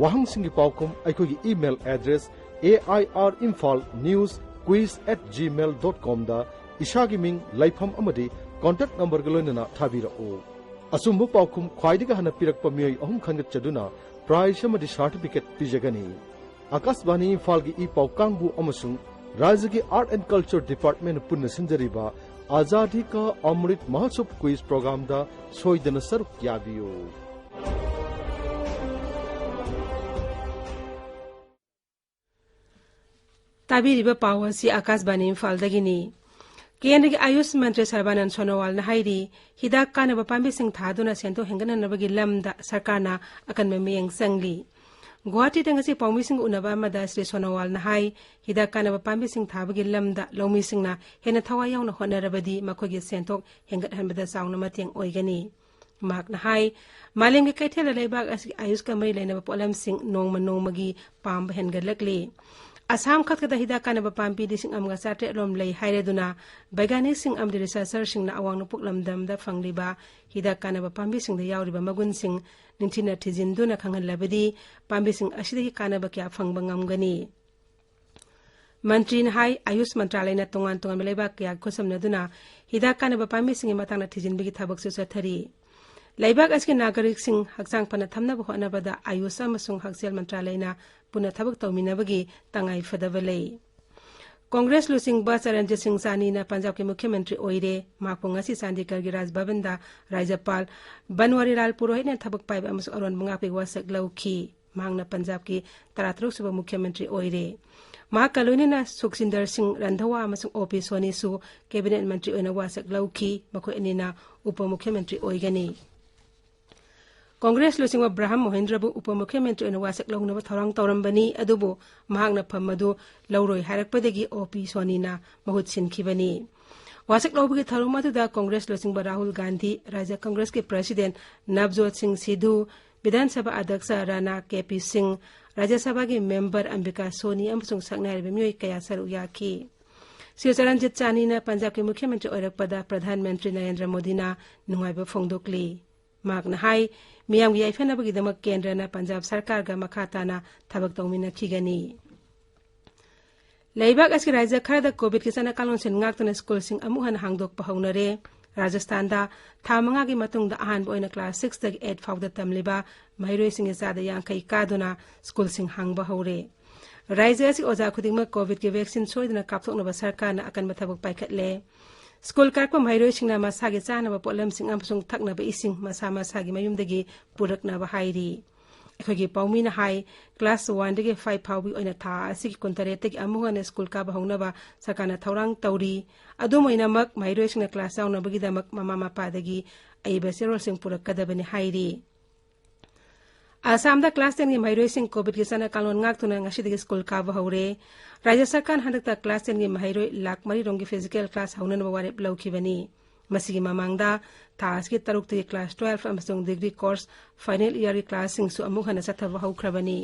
ꯋꯥꯍꯪꯁꯤꯡꯒꯤ ꯄꯥꯎꯈꯨꯝ ꯑꯩꯈꯣꯏꯒꯤ email address A I R Imphal news quiz at gmail dot com ꯗ ꯏꯁꯥꯒꯤ ꯃꯤꯡ, ꯂꯩꯐꯝ ꯑꯃꯗꯤ ꯀꯣꯟꯇꯦꯛ ꯅꯝꯕꯔꯒ ꯂꯣꯏꯅꯅ ꯊꯥꯕꯤꯔꯛꯎ꯫ ꯑꯆꯨꯝꯕ ꯄꯥꯎꯈꯨꯝ ꯈ꯭ꯋꯥꯏꯗꯒꯤ ꯍꯥꯟꯅ ꯄꯤꯔꯛꯄ ꯃꯤꯑꯣꯏ ꯑꯍꯨꯝ ꯈꯟꯒꯠꯆꯗꯨꯅ ꯄ꯭ꯔꯥꯏꯖ ꯑꯃꯗꯤ ꯁꯥꯔꯇꯤꯐꯤꯀꯦꯠ ꯄꯤꯖꯒꯅꯤ꯫ ꯑꯀꯥꯁꯕꯥꯅꯤ ꯏꯝꯐꯥꯜꯒꯤ ꯏ ꯄꯥꯎ ꯀꯥꯡꯕꯨ ꯑꯃꯁꯨꯡ ꯔꯥꯖ꯭ꯌꯒꯤ ꯑꯥꯔꯠ ꯑꯦꯟ ꯀꯜꯆꯔ ꯗꯤꯄꯥꯔꯠꯃꯦꯟꯠꯅ ꯄꯨꯟꯅ ꯁꯤꯟꯖꯔꯤꯕ ꯑꯖꯥꯗꯤ ꯀꯥ ꯑꯃ꯭ꯔꯤꯠ ꯃꯍꯣꯠꯁꯕ ꯀ꯭ꯋꯤꯖ ꯄ꯭ꯔꯣꯒ꯭ꯔꯥꯝꯗ ꯁꯣꯏꯗꯅ ꯁꯔꯨꯛ ꯌꯥꯕꯤꯌꯨ꯫ ꯇꯥꯕꯤꯔꯤꯕ ꯄꯥꯎ ꯑꯁꯤ ꯑꯀꯥꯁꯕꯥꯅꯤ ꯏꯝꯐꯥꯜꯗꯒꯤꯅꯤ꯫ ꯀꯦꯟꯗ꯭ꯔꯒꯤ ꯑꯌꯨꯁ ꯃꯟꯇ꯭ꯔꯤ ꯁꯔꯕꯥꯅꯟꯗ ꯁꯣꯅꯣꯋꯥꯜꯅ ꯍꯥꯏꯔꯤ, ꯍꯤꯗꯥꯛ ꯀꯥꯟꯅꯕ ꯄꯥꯝꯕꯤꯁꯤꯡ ꯊꯥꯗꯨꯅ ꯁꯦꯟꯊꯣꯛ ꯍꯦꯟꯒꯠꯍꯟꯅꯕꯒꯤ ꯂꯝꯗ ꯁꯔꯀꯥꯔꯅ ꯑꯀꯟꯕ ꯃꯤꯠꯌꯦꯡ ꯆꯪꯂꯤ꯫ ꯒꯨꯋꯥꯍꯥꯇꯤꯗ ꯉꯁꯤ ꯄꯥꯎꯃꯤꯁꯤꯡꯒ ꯎꯅꯕ ꯑꯃꯗ ꯁ꯭ꯔꯤ ꯁꯣꯅꯣꯋꯥꯜꯅ ꯍꯥꯏ, ꯍꯤꯗꯥꯛ ꯀꯥꯟꯅꯕ ꯄꯥꯝꯕꯤꯁꯤꯡ ꯊꯥꯕꯒꯤ ꯂꯝꯗ ꯂꯧꯃꯤꯁꯤꯡꯅ ꯍꯦꯟꯅ ꯊꯋꯥꯏ ꯌꯥꯎꯅ ꯍꯣꯠꯅꯔꯕꯗꯤ ꯃꯈꯣꯏꯒꯤ ꯁꯦꯟꯊꯣꯛ ꯍꯦꯟꯒꯠꯍꯟꯕꯗ ꯆꯥꯎꯅ ꯃꯇꯦꯡ ꯑꯣꯏꯒꯅꯤ꯫ ꯃꯍꯥꯛꯅ ꯍꯥꯏ, ꯃꯥꯂꯦꯝꯒꯤ ꯀꯩꯊꯦꯜꯗ ꯂꯩꯕꯥꯛ ꯑꯁꯤꯒꯤ ꯑꯌꯨꯁꯀ ꯃꯔꯤ ꯂꯩꯅꯕ ꯄꯣꯠꯂꯝꯁꯤꯡ ꯅꯣꯡꯃ ꯅꯣꯡꯃꯒꯤ ꯄꯥꯝꯕ ꯍꯦꯟꯒꯠꯂꯛꯂꯤ꯫ ꯑꯁꯥꯝ ꯈꯛꯇꯗ ꯍꯤꯗꯥꯛ ꯀꯥꯟꯅꯕ ꯄꯥꯝꯕꯤ ꯂꯤꯁꯤꯡ ꯑꯃꯒ ꯆꯥꯇ꯭ꯔꯦꯠ ꯔꯣꯝ ꯂꯩ ꯍꯥꯏꯔꯗꯨꯅ, ꯕꯩꯒꯥꯅꯤꯛꯁꯤꯡ ꯑꯃꯗꯤ ꯔꯤꯁꯔꯆꯔꯁꯤꯡꯅ ꯑꯋꯥꯡ ꯅꯣꯡꯄꯣꯛ ꯂꯝꯗꯝꯗ ꯐꯪꯂꯤꯕ ꯍꯤꯗꯥꯛ ꯀꯥꯟꯅꯕ ꯄꯥꯝꯕꯤꯁꯤꯡꯗ ꯌꯥꯎꯔꯤꯕ ꯃꯒꯨꯟꯁꯤꯡ ꯅꯤꯡꯊꯤꯅ ꯊꯤꯖꯤꯟꯗꯨꯅ ꯈꯪꯍꯜꯂꯕꯗꯤ ꯄꯥꯝꯕꯤꯁꯤꯡ ꯑꯁꯤꯗꯒꯤ ꯀꯥꯟꯅꯕ ꯀꯌꯥ ꯐꯪꯕ ꯉꯝꯒꯅꯤ꯫ ꯃꯟꯇ꯭ꯔꯤꯅ ꯍꯥꯏ, ꯑꯌꯨꯁ ꯃꯟꯇ꯭ꯔꯥꯂꯌꯅ ꯇꯣꯉꯥꯟ ꯇꯣꯉꯥꯟꯕ ꯂꯩꯕꯥꯛ ꯀꯌꯥꯒ ꯈꯨꯠꯁꯝꯅꯗꯨꯅ ꯍꯤꯗꯥꯛ ꯀꯥꯟꯅꯕ ꯄꯥꯝꯕꯤꯁꯤꯡꯒꯤ ꯃꯇꯥꯡꯗ ꯊꯤꯖꯤꯟꯕꯒꯤ ꯊꯕꯛꯁꯨ ꯆꯠꯊꯔꯤ꯫ ꯂꯩꯕꯥꯛ ꯑꯁꯤꯒꯤ ꯅꯥꯒꯔꯤꯛꯁꯤꯡ ꯍꯛꯆꯥꯡ ꯐꯅ ꯊꯝꯅꯕ ꯍꯣꯠꯅꯕꯗ ꯑꯌꯨꯁ ꯑꯃꯁꯨꯡ ꯍꯛꯁꯦꯜ ꯃꯟꯇ꯭ꯔꯥꯂꯌꯅ ꯄꯨꯟꯅ ꯊꯕꯛ ꯇꯧꯃꯤꯟꯅꯕꯒꯤ ꯇꯉꯥꯏ ꯐꯗꯕ ꯂꯩ꯫ ꯀꯣꯡꯒ꯭ꯔꯦꯁ ꯂꯨꯆꯤꯡꯕ ꯆꯔꯟꯖꯤꯠ ꯁꯤꯡ ꯆꯥꯅꯤꯅ ꯄꯟꯖꯥꯕꯀꯤ ꯃꯨꯈ꯭ꯌ ꯃꯟꯇ꯭ꯔꯤ ꯑꯣꯏꯔꯦ꯫ ꯃꯍꯥꯛꯄꯨ ꯉꯁꯤ ꯆꯥꯟꯗꯤꯒꯔꯒꯤ ꯔꯥꯖ ꯚꯕꯟꯗ ꯔꯥꯖ꯭ꯌꯄꯥꯜ ꯕꯟꯋꯥꯔꯤꯂꯥꯜ ꯄꯨꯔꯣꯍꯤꯠꯅ ꯊꯕꯛ ꯄꯥꯏꯕ ꯑꯃꯁꯨꯡ ꯑꯔꯣꯟꯕ ꯉꯥꯛꯄꯒꯤ ꯋꯥꯁꯛ ꯂꯧꯈꯤ꯫ ꯃꯍꯥꯛꯅ ꯄꯟꯖꯥꯕꯀꯤ ꯇꯔꯥꯇꯔꯨꯛ ꯁꯨꯕ ꯃꯨꯈ꯭ꯌ ꯃꯟꯇ꯭ꯔꯤ ꯑꯣꯏꯔꯦ꯫ ꯃꯍꯥꯛꯀ ꯂꯣꯏꯅꯅ ꯁꯨꯈꯖꯤꯟꯗꯔ ꯁꯤꯡ ꯔꯟꯙꯋꯥ ꯑꯃꯁꯨꯡ ꯑꯣ ꯄꯤ ꯁꯣꯅꯤꯁꯨ ꯀꯦꯕꯤꯅꯦꯠ ꯃꯟꯇ꯭ꯔꯤ ꯑꯣꯏꯅ ꯋꯥꯁꯛ ꯂꯧꯈꯤ꯫ ꯃꯈꯣꯏ ꯑꯅꯤꯅ ꯎꯄ ꯃꯨꯈ꯭ꯌ ꯃꯟꯇ꯭ꯔꯤ ꯑꯣꯏꯒꯅꯤ꯫ ꯀꯣꯡꯒ꯭ꯔꯦꯁ ꯂꯨꯆꯤꯡꯕ ꯕ꯭ꯔꯥꯍꯝ ꯃꯣꯍꯤꯟꯗ꯭ꯔꯕꯨ ꯎꯄ ꯃꯨꯈ꯭ꯌ ꯃꯟꯇ꯭ꯔꯤ ꯑꯣꯏꯅ ꯋꯥꯁꯛ ꯂꯧꯅꯕ ꯊꯧꯔꯥꯡ ꯇꯧꯔꯝꯕꯅꯤ, ꯑꯗꯨꯕꯨ ꯃꯍꯥꯛꯅ ꯐꯝ ꯑꯗꯨ ꯂꯧꯔꯣꯏ ꯍꯥꯏꯔꯛꯄꯗꯒꯤ ꯑꯣ ꯄꯤ ꯁꯣꯅꯤꯅ ꯃꯍꯨꯠ ꯁꯤꯟꯈꯤꯕꯅꯤ꯫ ꯋꯥꯁꯛ ꯂꯧꯕꯒꯤ ꯊꯧꯔꯝ ꯑꯗꯨꯗ ꯀꯣꯡꯒ꯭ꯔꯦꯁ ꯂꯨꯆꯤꯡꯕ ꯔꯥꯍꯨꯜ ꯒꯥꯟꯙꯤ, ꯔꯥꯖ꯭ꯌ ꯀꯣꯡꯒ꯭ꯔꯦꯁꯀꯤ ꯄ꯭ꯔꯁꯤꯗꯦꯟ ꯅꯕꯖꯣꯠ ꯁꯤꯡ ꯁꯤꯙꯨ, ꯕꯤꯙꯥꯟ ꯁꯚꯥ ꯑꯗ꯭ꯌꯛꯁ ꯔꯥꯅꯥ ꯀꯦ ꯄꯤ ꯁꯤꯡ, ꯔꯥꯖ꯭ꯌ ꯁꯚꯥꯒꯤ ꯃꯦꯝꯕꯔ ꯑꯝꯕꯤꯀꯥ ꯁꯣꯅꯤ ꯑꯃꯁꯨꯡ ꯁꯛꯅꯥꯏꯔꯕ ꯃꯤꯑꯣꯏ ꯀꯌꯥ ꯁꯔꯨꯛ ꯌꯥꯈꯤ꯫ ꯁ꯭ꯔꯤ ꯆꯔꯟꯖꯤꯠ ꯆꯥꯅꯤꯅ ꯄꯟꯖꯥꯕꯀꯤ ꯃꯨꯈ꯭ꯌ ꯃꯟꯇ꯭ꯔꯤ ꯑꯣꯏꯔꯛꯄꯗ ꯄ꯭ꯔꯙꯥꯟ ꯃꯟꯇ꯭ꯔꯤ ꯅꯔꯦꯟꯗ꯭ꯔ ꯃꯣꯗꯤꯅ ꯅꯨꯡꯉꯥꯏꯕ ꯐꯣꯡꯗꯣꯛꯂꯤ꯫ ꯃꯍꯥꯛꯅ ꯍꯥꯏ, ꯃꯤꯌꯥꯝꯒꯤ ꯌꯥꯏꯐꯅꯕꯒꯤꯗꯃꯛ ꯀꯦꯟꯗ꯭ꯔꯅ ꯄꯟꯖꯥꯕ ꯁꯔꯀꯥꯔꯒ ꯃꯈꯥ ꯇꯥꯅ ꯊꯕꯛ ꯇꯧꯃꯤꯟꯅꯈꯤꯒꯅꯤ꯫ ꯂꯩꯕꯥꯛ ꯑꯁꯤꯒꯤ ꯔꯥꯖ꯭ꯌ ꯈꯔꯗ ꯀꯣꯚꯤꯗꯀꯤ ꯆꯠꯅ ꯀꯥꯡꯂꯣꯟꯁꯤꯡ ꯉꯥꯛꯇꯨꯅ ꯁ꯭ꯀꯨꯜꯁꯤꯡ ꯑꯃꯨꯛ ꯍꯟꯅ ꯍꯥꯡꯗꯣꯛꯄ ꯍꯧꯅꯔꯦ꯫ ꯔꯥꯖꯁꯊꯥꯟꯗ ꯊꯥ ꯃꯉꯥꯒꯤ ꯃꯇꯨꯡꯗ ꯑꯍꯥꯟꯕ ꯑꯣꯏꯅ ꯀ꯭ꯂꯥꯁ ꯁꯤꯛꯁꯇꯒꯤ ꯑꯩꯠ ꯐꯥꯎꯗ ꯇꯝꯂꯤꯕ ꯃꯍꯩꯔꯣꯏꯁꯤꯡꯒꯤ ꯆꯥꯗ ꯌꯥꯡꯈꯩ ꯀꯥꯗꯨꯅ ꯁ꯭ꯀꯨꯜꯁꯤꯡ ꯍꯥꯡꯕ ꯍꯧꯔꯦ꯫ ꯔꯥꯖ꯭ꯌ ꯑꯁꯤꯒꯤ ꯑꯣꯖꯥ ꯈꯨꯗꯤꯡꯃꯛ ꯀꯣꯚꯤꯗꯀꯤ ꯚꯦꯛꯁꯤꯟ ꯁꯣꯏꯗꯅ ꯀꯥꯞꯊꯣꯛꯅꯕ ꯁꯔꯀꯥꯔꯅ ꯑꯀꯟꯕ ꯊꯕꯛ ꯄꯥꯏꯈꯠꯂꯦ꯫ ꯁ꯭ꯀꯨꯜ ꯀꯥꯔꯛꯄ ꯃꯍꯩꯔꯣꯏꯁꯤꯡꯅ ꯃꯁꯥꯒꯤ ꯆꯥꯅꯕ ꯄꯣꯠꯂꯝꯁꯤꯡ ꯑꯃꯁꯨꯡ ꯊꯛꯅꯕ ꯏꯁꯤꯡ ꯃꯁꯥ ꯃꯁꯥꯒꯤ ꯃꯌꯨꯝꯗꯒꯤ ꯄꯨꯔꯛꯅꯕ ꯍꯥꯏꯔꯤ꯫ ꯑꯩꯈꯣꯏꯒꯤ ꯄꯥꯎꯃꯤꯅ ꯍꯥꯏ, ꯀ꯭ꯂꯥꯁ ꯋꯥꯟꯗꯒꯤ ꯐꯥꯏꯚ ꯐꯥꯎꯕꯒꯤ ꯑꯣꯏꯅ ꯊꯥ ꯑꯁꯤꯒꯤ ꯀꯨꯟꯇꯔꯦꯠꯇꯒꯤ ꯑꯃꯨꯛ ꯍꯟꯅ ꯁ꯭ꯀꯨꯜ ꯀꯥꯕ ꯍꯧꯅꯕ ꯁꯔꯀꯥꯔꯅ ꯊꯧꯔꯥꯡ ꯇꯧꯔꯤ꯫ ꯑꯗꯨꯝ ꯑꯣꯏꯅꯃꯛ, ꯃꯍꯩꯔꯣꯏꯁꯤꯡꯅ ꯀ꯭ꯂꯥꯁ ꯌꯥꯎꯅꯕꯒꯤꯗꯃꯛ ꯃꯃꯥ ꯃꯄꯥꯗꯒꯤ ꯑꯏꯕ ꯆꯦꯔꯣꯜꯁꯤꯡ ꯄꯨꯔꯛꯀꯗꯕꯅꯤ ꯍꯥꯏꯔꯤ꯫ ꯑꯁꯥꯝꯗ ꯀ꯭ꯂꯥꯁ ꯇꯦꯟꯒꯤ ꯃꯍꯩꯔꯣꯏꯁꯤꯡ ꯀꯣꯚꯤꯗꯀꯤ ꯆꯠꯅ ꯀꯥꯡꯂꯣꯟ ꯉꯥꯛꯇꯨꯅ ꯉꯁꯤꯗꯒꯤ ꯁ꯭ꯀꯨꯜ ꯀꯥꯕ ꯍꯧꯔꯦ꯫ ꯔꯥꯖ꯭ꯌ ꯁꯔꯀꯥꯔꯅ ꯍꯟꯗꯛꯇ ꯀ꯭ꯂꯥꯁ ꯇꯦꯟꯒꯤ ꯃꯍꯩꯔꯣꯏ ꯂꯥꯈ ꯃꯔꯤ ꯔꯣꯝꯒꯤ ꯐꯤꯖꯤꯀꯦꯜ ꯀ꯭ꯂꯥꯁ ꯍꯧꯅꯅꯕ ꯋꯥꯔꯦꯞ ꯂꯧꯈꯤꯕꯅꯤ꯫ ꯃꯁꯤꯒꯤ ꯃꯃꯥꯡꯗ ꯊꯥ ꯑꯁꯤꯒꯤ ꯇꯔꯨꯛꯇꯒꯤ ꯀ꯭ꯂꯥꯁ ꯇꯨꯋꯦꯜꯐ ꯑꯃꯁꯨꯡ ꯗꯤꯒ꯭ꯔꯤ ꯀꯣꯔꯁ ꯐꯥꯏꯅꯦꯜ ꯏꯌꯥꯔꯒꯤ ꯀ꯭ꯂꯥꯁꯁꯤꯡꯁꯨ ꯑꯃꯨꯛ ꯍꯟꯅ ꯆꯠꯊꯕ ꯍꯧꯈ꯭ꯔꯕꯅꯤ꯫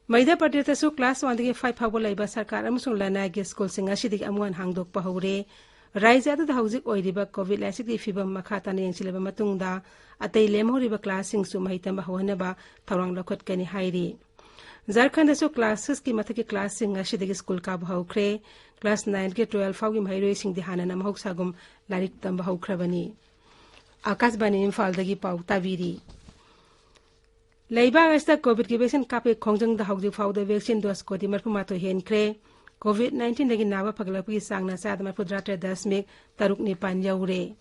ꯃꯩꯙ꯭ꯌ ꯄ꯭ꯔꯗꯦꯁꯇꯁꯨ ꯀ꯭ꯂꯥꯁ ꯋꯥꯟꯗꯒꯤ ꯐꯥꯏꯚ ꯐꯥꯎꯕ ꯂꯩꯕ ꯁꯔꯀꯥꯔ ꯑꯃꯁꯨꯡ ꯂꯅꯥꯏꯒꯤ ꯁ꯭ꯀꯨꯜꯁꯤꯡ ꯉꯁꯤꯗꯒꯤ ꯑꯃꯨꯛ ꯍꯟꯅ ꯍꯥꯡꯗꯣꯛꯄ ꯍꯧꯔꯦ꯫ ꯔꯥꯖ꯭ꯌ ꯑꯗꯨꯗ ꯍꯧꯖꯤꯛ ꯑꯣꯏꯔꯤꯕ ꯀꯣꯚꯤꯗ ꯂꯥꯏꯆꯠꯀꯤ ꯐꯤꯕꯝ ꯃꯈꯥ ꯇꯥꯅ ꯌꯦꯡꯁꯤꯜꯂꯕ ꯃꯇꯨꯡꯗ, ꯑꯇꯩ ꯂꯦꯝꯍꯧꯔꯤꯕ ꯀ꯭ꯂꯥꯁꯁꯤꯡꯁꯨ ꯃꯍꯩ ꯇꯝꯕ ꯍꯧꯍꯟꯅꯕ ꯊꯧꯔꯥꯡ ꯂꯧꯈꯠꯀꯅꯤ ꯍꯥꯏꯔꯤ꯫ ꯖꯥꯔꯈꯟꯗꯁꯨ ꯀ꯭ꯂꯥꯁ ꯁꯤꯛꯁꯀꯤ ꯃꯊꯛꯀꯤ ꯀ꯭ꯂꯥꯁꯁꯤꯡ ꯉꯁꯤꯗꯒꯤ ꯁ꯭ꯀꯨꯜ ꯀꯥꯕ ꯍꯧꯈ꯭ꯔꯦ꯫ ꯀ꯭ꯂꯥꯁ ꯅꯥꯏꯟꯒꯤ ꯇꯨꯋꯦꯜꯐ ꯐꯥꯎꯒꯤ ꯃꯍꯩꯔꯣꯏꯁꯤꯡꯗꯤ ꯍꯥꯟꯅꯅ ꯃꯍꯧꯁꯥꯒꯨꯝ ꯂꯥꯏꯔꯤꯛ ꯇꯝꯕ ꯍꯧꯈ꯭ꯔꯕꯅꯤ꯫ ꯑꯥꯀꯥꯁꯕꯥꯅꯤ ꯏꯝꯐꯥꯜꯗꯒꯤ ꯄꯥꯎ ꯇꯥꯕꯤꯔꯤ꯫ ꯂꯩꯕꯥꯛ ꯑꯁꯤꯗ ꯀꯣꯚꯤꯗꯀꯤ ꯚꯦꯛꯁꯤꯟ ꯀꯥꯞꯄꯒꯤ ꯈꯣꯡꯖꯪꯗ ꯍꯧꯖꯤꯛ ꯐꯥꯎꯕꯗ ꯚꯦꯛꯁꯤꯟ ꯗꯣꯁ ꯀꯣꯇꯤ ꯃꯔꯤꯐꯨ ꯃꯥꯊꯣꯏ ꯍꯦꯟꯈ꯭ꯔꯦ꯫ ꯀꯣꯚꯤꯗ ꯅꯥꯏꯟꯇꯤꯟꯗꯒꯤ ꯅꯥꯕ ꯐꯒꯠꯂꯛꯄꯒꯤ ꯆꯥꯡꯅ ꯆꯥꯗ ꯃꯔꯤꯐꯨ ꯇꯔꯥ ꯇꯔꯦꯠ ꯗꯁꯃꯤꯛ ꯇꯔꯨꯛ ꯅꯤꯄꯥꯟ ꯌꯧꯔꯦ꯫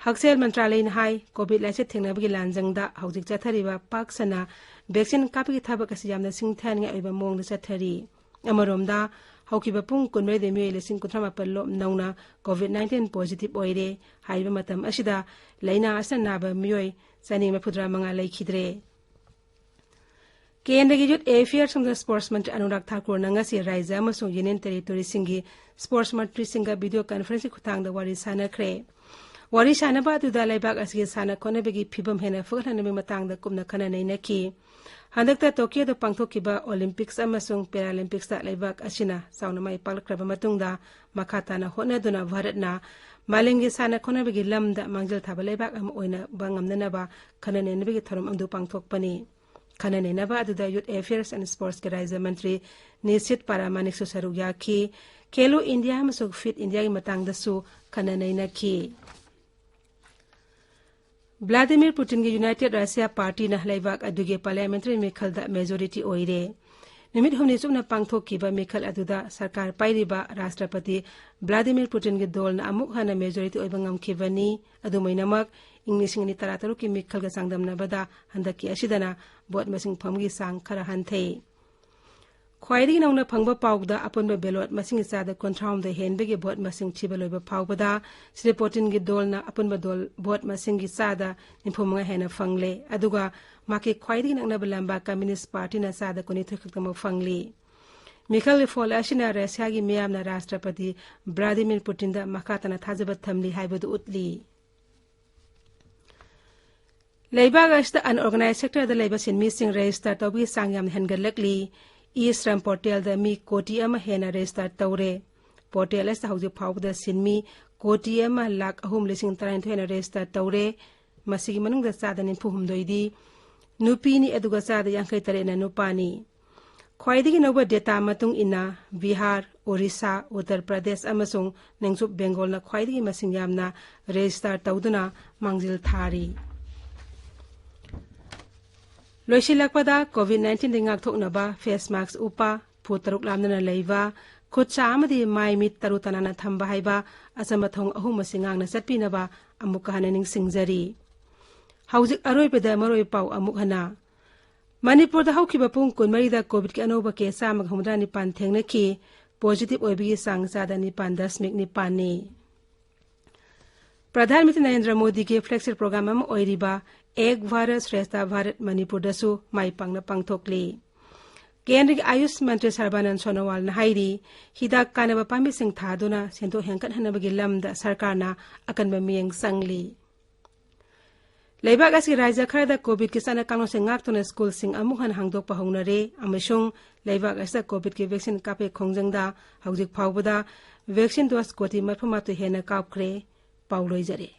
ꯍꯛꯁꯦꯜ ꯃꯟꯇ꯭ꯔꯥꯂꯌꯅ ꯍꯥꯏ, ꯀꯣꯚꯤꯗ ꯂꯥꯏꯆꯠ ꯊꯦꯡꯅꯕꯒꯤ ꯂꯥꯟꯖꯪꯗ ꯍꯧꯖꯤꯛ ꯆꯠꯊꯔꯤꯕ ꯄꯥꯛ ꯁꯟꯅ ꯚꯦꯛꯁꯤꯟ ꯀꯥꯞꯄꯒꯤ ꯊꯕꯛ ꯑꯁꯤ ꯌꯥꯝꯅ ꯁꯤꯡꯊꯥꯅꯤꯡꯉꯥꯏ ꯑꯣꯏꯕ ꯃꯑꯣꯡꯗ ꯆꯠꯊꯔꯤ꯫ ꯑꯃꯔꯣꯝꯗ, ꯍꯧꯈꯤꯕ ꯄꯨꯡ ꯀꯨꯟꯃꯔꯤꯗ ꯃꯤꯑꯣꯏ ꯂꯤꯁꯤꯡ ꯀꯨꯟꯊ꯭ꯔꯥ ꯃꯥꯄꯟ ꯂꯣꯝ ꯅꯧꯅ ꯀꯣꯚꯤꯗ ꯅꯥꯏꯟꯇꯤꯟ ꯄꯣꯖꯤꯇꯤꯚ ꯑꯣꯏꯔꯦ꯫ ꯍꯥꯏꯔꯤꯕ ꯃꯇꯝ ꯑꯁꯤꯗ ꯂꯥꯏꯅꯥ ꯑꯁꯤꯅ ꯅꯥꯕ ꯃꯤꯑꯣꯏ ꯆꯅꯤ ꯃꯔꯤꯐꯨꯇꯔꯥ ꯃꯉꯥ ꯂꯩꯈꯤꯗ꯭ꯔꯦ꯫ ꯀꯦꯟꯗ꯭ꯔꯒꯤ ꯌꯨꯊ ꯑꯦꯐꯤꯌꯔꯁ ꯑꯃꯁꯨꯡ ꯁ꯭ꯄꯣꯔꯠꯁ ꯃꯟꯇ꯭ꯔꯤ ꯑꯅꯨꯔꯥꯒ ꯊꯥꯀꯨꯔꯅ ꯉꯁꯤ ꯔꯥꯖ꯭ꯌ ꯑꯃꯁꯨꯡ ꯌꯨꯅꯤꯌꯟ ꯇꯦꯔꯤꯇꯣꯔꯤꯁꯤꯡꯒꯤ ꯁ꯭ꯄꯣꯔꯠꯁ ꯃꯟꯇ꯭ꯔꯤꯁꯤꯡꯒ ꯚꯤꯗꯤꯑꯣ ꯀꯟꯐꯔꯦꯟꯁꯀꯤ ꯈꯨꯠꯊꯥꯡꯗ ꯋꯥꯔꯤ ꯁꯥꯟꯅꯈ꯭ꯔꯦ꯫ ꯋꯥꯔꯤ ꯁꯥꯟꯅꯕ ꯑꯗꯨꯗ ꯂꯩꯕꯥꯛ ꯑꯁꯤꯒꯤ ꯁꯥꯟꯅ ꯈꯣꯠꯅꯕꯒꯤ ꯐꯤꯕꯝ ꯍꯦꯟꯅ ꯐꯒꯠꯍꯟꯅꯕꯒꯤ ꯃꯇꯥꯡꯗ ꯀꯨꯞꯅ ꯈꯟꯅ ꯅꯩꯅꯈꯤ꯫ ꯍꯟꯗꯛꯇ ꯇꯣꯀꯤꯌꯣꯗ ꯄꯥꯡꯊꯣꯛꯈꯤꯕ ꯑꯣꯂꯤꯝꯄꯤꯛꯁ ꯑꯃꯁꯨꯡ ꯄꯦꯔꯥꯂꯤꯝꯄꯤꯛꯁꯇ ꯂꯩꯕꯥꯛ ꯑꯁꯤꯅ ꯆꯥꯎꯅ ꯃꯥꯏ ꯄꯥꯛꯂꯛꯈ꯭ꯔꯕ ꯃꯇꯨꯡꯗ, ꯃꯈꯥ ꯇꯥꯅ ꯍꯣꯠꯅꯗꯨꯅ ꯚꯥꯔꯠꯅ ꯃꯥꯂꯦꯝꯒꯤ ꯁꯥꯟꯅ ꯈꯣꯠꯅꯕꯒꯤ ꯂꯝꯗ ꯃꯥꯡꯖꯤꯜ ꯊꯥꯕ ꯂꯩꯕꯥꯛ ꯑꯃ ꯑꯣꯏꯅꯕ ꯉꯝꯅꯅꯕ ꯈꯟꯅ ꯅꯩꯅꯕꯒꯤ ꯊꯧꯔꯝ ꯑꯗꯨ ꯄꯥꯡꯊꯣꯛꯄꯅꯤ꯫ ꯈꯟꯅ ꯅꯩꯅꯕ ꯑꯗꯨꯗ ꯌꯨꯊ ꯑꯦꯐꯤꯌꯔꯁ ꯑꯦꯟ ꯁ꯭ꯄꯣꯔꯠꯁꯀꯤ ꯔꯥꯖ꯭ꯌ ꯃꯟꯇ꯭ꯔꯤ ꯅꯤꯁꯤꯠ ꯄꯥꯔꯥꯃꯥꯅꯤꯛꯁꯨ ꯁꯔꯨꯛ ꯌꯥꯈꯤ꯫ ꯈꯦꯂꯣ ꯏꯟꯗꯤꯌꯥ ꯑꯃꯁꯨꯡ ꯐꯤꯠ ꯏꯟꯗꯤꯌꯥꯒꯤ ꯃꯇꯥꯡꯗꯁꯨ ꯈꯟꯅ ꯅꯩꯅꯈꯤ꯫ ꯚ꯭ꯂꯥꯗꯤꯃꯤꯔ ꯄꯨꯇꯤꯟꯒꯤ ꯌꯨꯅꯥꯏꯇꯦꯗ ꯔꯁꯤꯌꯥ ꯄꯥꯔꯇꯤꯅ ꯂꯩꯕꯥꯛ ꯑꯗꯨꯒꯤ ꯄꯥꯔꯂꯤꯌꯥꯃꯦꯟꯇꯔꯤ ꯃꯤꯈꯜꯗ ꯃꯦꯖꯣꯔꯤꯇꯤ ꯑꯣꯏꯔꯦ꯫ ꯅꯨꯃꯤꯠ ꯍꯨꯝꯅꯤ ꯆꯨꯞꯅ ꯄꯥꯡꯊꯣꯛꯈꯤꯕ ꯃꯤꯈꯜ ꯑꯗꯨꯗ ꯁꯔꯀꯥꯔ ꯄꯥꯏꯔꯤꯕ ꯔꯥꯁꯇ꯭ꯔꯄꯇꯤ ꯚ꯭ꯂꯥꯗꯤꯃꯤꯔ ꯄꯨꯇꯤꯟꯒꯤ ꯗꯣꯜꯅ ꯑꯃꯨꯛ ꯍꯟꯅ ꯃꯦꯖꯣꯔꯤꯇꯤ ꯑꯣꯏꯕ ꯉꯝꯈꯤꯕꯅꯤ꯫ ꯑꯗꯨꯃꯥꯏꯅꯃꯛ, ꯏꯪ ꯂꯤꯁꯤꯡ ꯑꯅꯤ ꯇꯔꯥꯇꯔꯨꯛꯀꯤ ꯃꯤꯈꯜꯒ ꯆꯥꯡꯗꯝꯅꯕꯗ ꯍꯟꯗꯛꯀꯤ ꯑꯁꯤꯗꯅ ꯚꯣꯠ ꯃꯁꯤꯡ ꯐꯪꯕꯒꯤ ꯆꯥꯡ ꯈꯔ ꯍꯟꯊꯩ꯫ ꯈ꯭ꯋꯥꯏꯗꯒꯤ ꯅꯧꯅ ꯐꯪꯕ ꯄꯥꯎꯗ ꯑꯄꯨꯟꯕ ꯕꯦꯂꯣꯠ ꯃꯁꯤꯡꯒꯤ ꯆꯥꯗ ꯀꯨꯟꯊ꯭ꯔꯥꯍꯨꯝꯗꯣꯏ ꯍꯦꯟꯕꯒꯤ ꯚꯣꯠ ꯃꯁꯤꯡ ꯊꯤꯕ ꯂꯣꯏꯕ ꯐꯥꯎꯕꯗ ꯁ꯭ꯔꯤ ꯄꯨꯇꯤꯟꯒꯤ ꯗꯣꯜꯅ ꯑꯄꯨꯟꯕ ꯗꯣꯜ ꯚꯣꯠ ꯃꯁꯤꯡꯒꯤ ꯆꯥꯗ ꯅꯤꯐꯨ ꯃꯉꯥ ꯍꯦꯟꯅ ꯐꯪꯂꯦ꯫ ꯑꯗꯨꯒ ꯃꯍꯥꯛꯀꯤ ꯈ꯭ꯋꯥꯏꯗꯒꯤ ꯅꯛꯅꯕ ꯂꯝꯕꯥ ꯀꯝꯌꯨꯅꯤꯁ꯭ꯠ ꯄꯥꯔꯇꯤꯅ ꯆꯥꯗ ꯀꯨꯟꯅꯤꯊꯣꯏ ꯈꯛꯇꯃꯛ ꯐꯪꯂꯤ꯫ ꯃꯤꯈꯜꯒꯤ ꯐꯣꯜ ꯑꯁꯤꯅ ꯔꯁꯤꯌꯥꯒꯤ ꯃꯤꯌꯥꯝꯅ ꯔꯥꯁꯇ꯭ꯔꯄꯇꯤ ꯚ꯭ꯂꯥꯗꯤꯃꯤꯔ ꯄꯨꯇꯤꯟꯗ ꯃꯈꯥ ꯇꯥꯅ ꯊꯥꯖꯕ ꯊꯝꯂꯤ ꯍꯥꯏꯕꯗꯨ ꯎꯠꯂꯤ꯫ ꯂꯩꯕꯥꯛ ꯑꯁꯤꯗ ꯑꯟꯑꯣꯔꯒꯅꯥꯏꯖ ꯁꯦꯛꯇꯔꯗ ꯂꯩꯕ ꯁꯤꯟꯃꯤꯁꯤꯡ ꯔꯦꯖꯤꯁꯇꯔ ꯇꯧꯕꯒꯤ ꯆꯥꯡ ꯌꯥꯝꯅ ꯍꯦꯟꯒꯠꯂꯛꯂꯤ꯫ ꯏ ꯁ꯭ꯔꯝ ꯄꯣꯔꯇꯦꯜꯗ ꯃꯤ ꯀꯣꯇꯤ ꯑꯃ ꯍꯦꯟꯅ ꯔꯦꯖꯤꯁꯇꯔ ꯇꯧꯔꯦ꯫ ꯄꯣꯔꯇꯦꯜ ꯑꯁꯤꯗ ꯍꯧꯖꯤꯛ ꯐꯥꯎꯕꯗ ꯁꯤꯟꯃꯤ ꯀꯣꯇꯤ ꯑꯃ ꯂꯥꯈ ꯑꯍꯨꯝ ꯂꯤꯁꯤꯡ ꯇꯔꯥꯅꯤꯊꯣꯏ ꯍꯦꯟꯅ ꯔꯦꯖꯤꯁꯇꯔ ꯇꯧꯔꯦ꯫ ꯃꯁꯤꯒꯤ ꯃꯅꯨꯡꯗ ꯆꯥꯗ ꯅꯤꯐꯨ ꯍꯨꯝꯗꯣꯏꯗꯤ ꯅꯨꯄꯤꯅꯤ, ꯑꯗꯨꯒ ꯆꯥꯗ ꯌꯥꯡꯈꯩ ꯇꯔꯦꯠꯅ ꯅꯨꯄꯥꯅꯤ꯫ ꯈ꯭ꯋꯥꯏꯗꯒꯤ ꯅꯧꯕ ꯗꯦꯇꯥ ꯃꯇꯨꯡ ꯏꯟꯅ, ꯕꯤꯍꯥꯔ, ꯑꯣꯔꯤꯁꯥ, ꯎꯠꯇꯔ ꯄ꯭ꯔꯗꯦꯁ ꯑꯃꯁꯨꯡ ꯅꯣꯡꯆꯨꯞ ꯕꯦꯡꯒꯣꯜꯅ ꯈ꯭ꯋꯥꯏꯗꯒꯤ ꯃꯁꯤꯡ ꯌꯥꯝꯅ ꯔꯦꯖꯤꯁꯇꯥꯔ ꯇꯧꯗꯨꯅ ꯃꯥꯡꯖꯤꯜ ꯊꯥꯔꯤ꯫ ꯂꯣꯏꯁꯤꯜꯂꯛꯄꯗ, ꯀꯣꯚꯤꯗ ꯅꯥꯏꯟꯇꯤꯟꯗꯒꯤ ꯉꯥꯛꯊꯣꯛꯅꯕ ꯐꯦꯁ ꯃꯥꯁ꯭ꯛ ꯎꯞꯄ, ꯐꯨꯠ ꯇꯔꯨꯛ ꯂꯥꯞꯅꯅ ꯂꯩꯕ, ꯈꯨꯠ ꯁꯥ ꯑꯃꯗꯤ ꯃꯥꯏ ꯃꯤꯠ ꯇꯔꯨ ꯇꯅꯥꯟꯅ ꯊꯝꯕ ꯍꯥꯏꯕ ꯑꯆꯝꯕ ꯊꯧꯑꯣꯡ ꯑꯍꯨꯝ ꯑꯁꯤ ꯉꯥꯛꯅ ꯆꯠꯄꯤꯅꯕ ꯑꯃꯨꯛꯀ ꯍꯟꯅ ꯅꯤꯡꯁꯤꯡꯖꯔꯤ꯫ ꯍꯧꯖꯤꯛ ꯑꯔꯣꯏꯕꯗ ꯃꯔꯨꯑꯣꯏꯕ ꯄꯥꯎ ꯑꯃꯨꯛ ꯍꯟꯅ꯫ ꯃꯅꯤꯄꯨꯔꯗ ꯍꯧꯈꯤꯕ ꯄꯨꯡ ꯀꯨꯟꯃꯔꯤꯗ ꯀꯣꯚꯤꯗꯀꯤ ꯑꯅꯧꯕ ꯀꯦꯁ ꯆꯥꯝꯃꯒ ꯍꯨꯝꯐꯨꯇꯔꯥ ꯅꯤꯄꯥꯟ ꯊꯦꯡꯅꯈꯤ꯫ ꯄꯣꯖꯤꯇꯤꯚ ꯑꯣꯏꯕꯒꯤ ꯆꯥꯡ ꯆꯥꯗ ꯅꯤꯄꯥꯟ ꯗꯁꯃꯤꯛ ꯅꯤꯄꯥꯟꯅꯤ꯫ ꯄ꯭ꯔꯙꯥꯟ ꯃꯟꯇ꯭ꯔꯤ ꯅꯔꯦꯟꯗ꯭ꯔ ꯃꯣꯗꯤꯒꯤ ꯐ꯭ꯂꯦꯒꯁꯤꯞ ꯄ꯭ꯔꯣꯒ꯭ꯔꯥꯝ ꯑꯃ ꯑꯣꯏꯔꯤꯕ ꯑꯦꯛ ꯚꯥꯔꯠ ꯁ꯭ꯔꯦꯁꯊ ꯚꯥꯔꯠ ꯃꯅꯤꯄꯨꯔꯗꯁꯨ ꯃꯥꯏ ꯄꯥꯛꯅ ꯄꯥꯡꯊꯣꯛꯂꯤ꯫ ꯀꯦꯟꯗ꯭ꯔꯒꯤ ꯑꯥꯌꯨꯁ ꯃꯟꯇ꯭ꯔꯤ ꯁꯔꯕꯥꯅꯟꯗ ꯁꯣꯅꯣꯋꯥꯜꯅ ꯍꯥꯏꯔꯤ, ꯍꯤꯗꯥꯛ ꯀꯥꯟꯅꯕ ꯄꯥꯝꯕꯤꯁꯤꯡ ꯊꯥꯗꯨꯅ ꯁꯦꯟꯊꯣꯛ ꯍꯦꯟꯒꯠꯍꯟꯅꯕꯒꯤ ꯂꯝꯗ ꯁꯔꯀꯥꯔꯅ ꯑꯀꯟꯕ ꯃꯤꯠꯌꯦꯡ ꯆꯪꯂꯤ꯫ ꯂꯩꯕꯥꯛ ꯑꯁꯤꯒꯤ ꯔꯥꯖ꯭ꯌ ꯈꯔꯗ ꯀꯣꯚꯤꯗꯀꯤ ꯆꯠꯅ ꯀꯥꯡꯂꯣꯟꯁꯤꯡ ꯉꯥꯛꯇꯨꯅ ꯁ꯭ꯀꯨꯜꯁꯤꯡ ꯑꯃꯨꯛ ꯍꯟꯅ ꯍꯥꯡꯗꯣꯛꯄ ꯍꯧꯅꯔꯦ ꯑꯃꯁꯨꯡ ꯂꯩꯕꯥꯛ ꯑꯁꯤꯗ ꯀꯣꯚꯤꯗꯀꯤ ꯚꯦꯛꯁꯤꯟ ꯀꯥꯞꯄꯒꯤ ꯈꯣꯡꯖꯪꯗ ꯍꯧꯖꯤꯛ ꯐꯥꯎꯕꯗ ꯚꯦꯛꯁꯤꯟ ꯗꯣꯁ ꯀꯣꯇꯤ ꯃꯔꯤꯐꯨ ꯃꯥꯊꯣꯏ ꯍꯦꯟꯅ ꯀꯥꯞꯈ꯭ꯔꯦ꯫ ꯄꯥꯎ ꯂꯣꯏꯖꯔꯦ꯫